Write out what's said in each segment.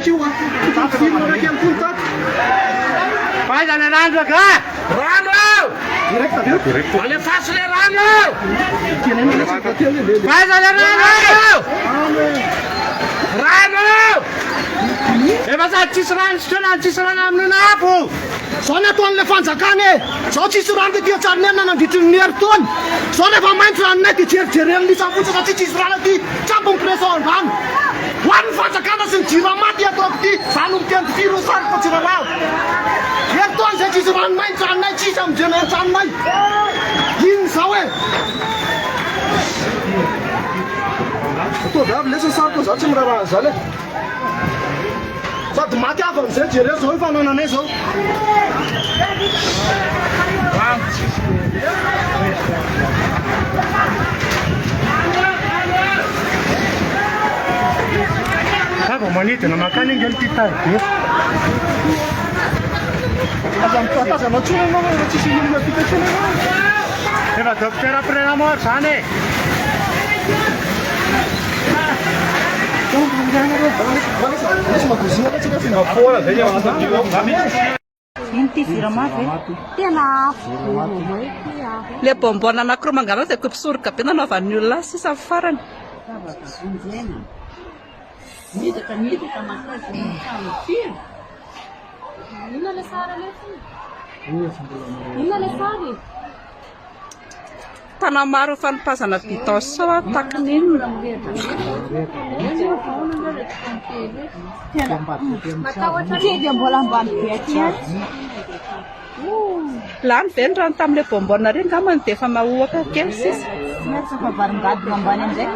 raiky io a. Tokony fidirana raiky ihany koa ny tato. Faiza ny rano rangahy? Rano eo! Direct avy eo. Alefaso le rano eo! Teneno mihitsy fa teo le le. Faiza le rano eo! Rano eo! Efa sady tsisy rano sotroina no tsisy rano hamonoana afo! Zao ny ataon'ilay fanjakana e! Zao tsisy rano tety Antsariniaina nandritry ny herintaona. Zao rehefa maitso ranonay dia jerijeren'ny lisa fotsiny satria tsisy rano aty. Tsy ampy ny pression rano. Ho an'ny fanjakana sy ny jirama ty ataoko ty. Za no miteny ty ro sary fa tsy raharaha. Herintaona izay tsisy rano maitso ranonay tsisy amonjena ny tranonay. Inona izao e? Ataovy avy lesy ny sariko za tsy miraharaha an'izany e. Sady maty avy amizay jereo zao ny fanananay zao. Za vao manidina mankany ange ity tariby. Aza mitazana intsony ianao raha tsisy olona miampita intsony ianao. Efa docteur après la mort zany e. Ino ty jirama ve? Tena afo Le bonbon anankiroa mangalana dia kopisoroka be nanaovan'ny olona azy sisa ny farany. Midaka midaka mankaiza ny trano firy? Inona le sary alefa? Inona le sary? Tanamaro fanipazana bidon sao takin'inona? Ty dia mbola ambany be aty an. Lany ve ny rano tamin'ilay bonbonne ary angambany dia efa mahoaka kely sisa. Mety efa varingadina ambany amin'izay.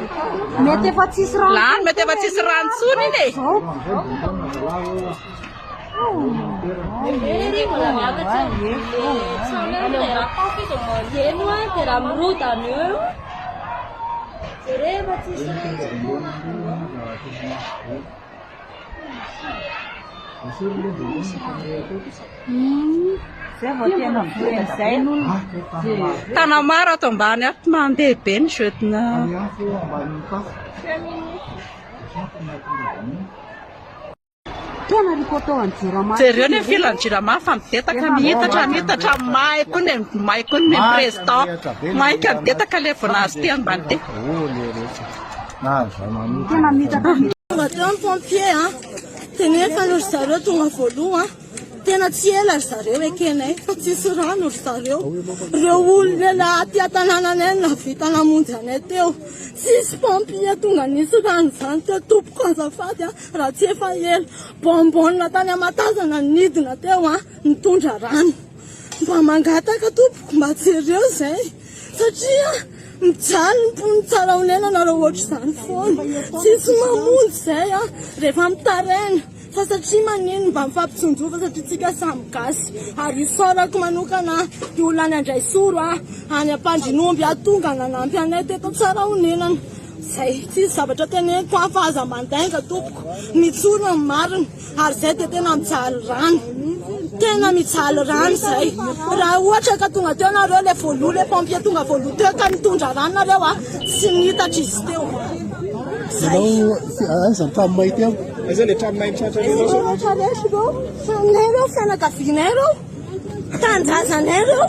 Mety efa tsisy rano. Lany, mety efa tsisy rano intsony iny e. Tanamaro ato ambany ato mandeha be ny jeu de Tena ry poto an'i Jirama. Jereo ny filan'ny Jirama fa midetaka mihitatra mihitatra may koa ny may koa ny président mainka midetaka le vao nahazo ty ambany ty. Tena mitaka. Tonga teo ny pompier a, teneno fa ry zareo tonga voaloha a. Tena tsy ela ry zareo ekenay fa tsisy rano ry zareo. Reo olona aty an-tanànanay no nahavita namonjy anay teo. Tsisy pompier tonga nisy rano izany teo tompoko azafady a. Raha tsy efa ela. Bonbonne tany Amatazana nidina teo an, nitondra rano. Mba mangataka tompoko mba jereo izay satria mijaly ny mponin'i Tsarahonenana raha ohatr'izany foana. Tsisy mamonjy izay an, rehefa mitaraina fa satria manino mba mifampitsinjova satria tsika samy gasy. Ary isaorako manokana ny olona any Andraisoro an, any Ampandrinomby an, tonga nanampy anay teto Tsarahonenana. Zay, tsisy zavatra teneniko an fa aza mandainga tompoko, mitsora ny marina, ary zay dia tena mijaly rano, tena mijaly rano zay, raha ohatra ka tonga teo nareo le voaloha le pompier tonga voaloha teo ka nitondra rano nareo a, tsy nitatra izy teo, zay. Aiza ny trano may teo? Aiza le trano may tratra reo? Rehetra rehetra ireo, tranonay ireo, fianakavianay ireo, tanindrazanay ireo.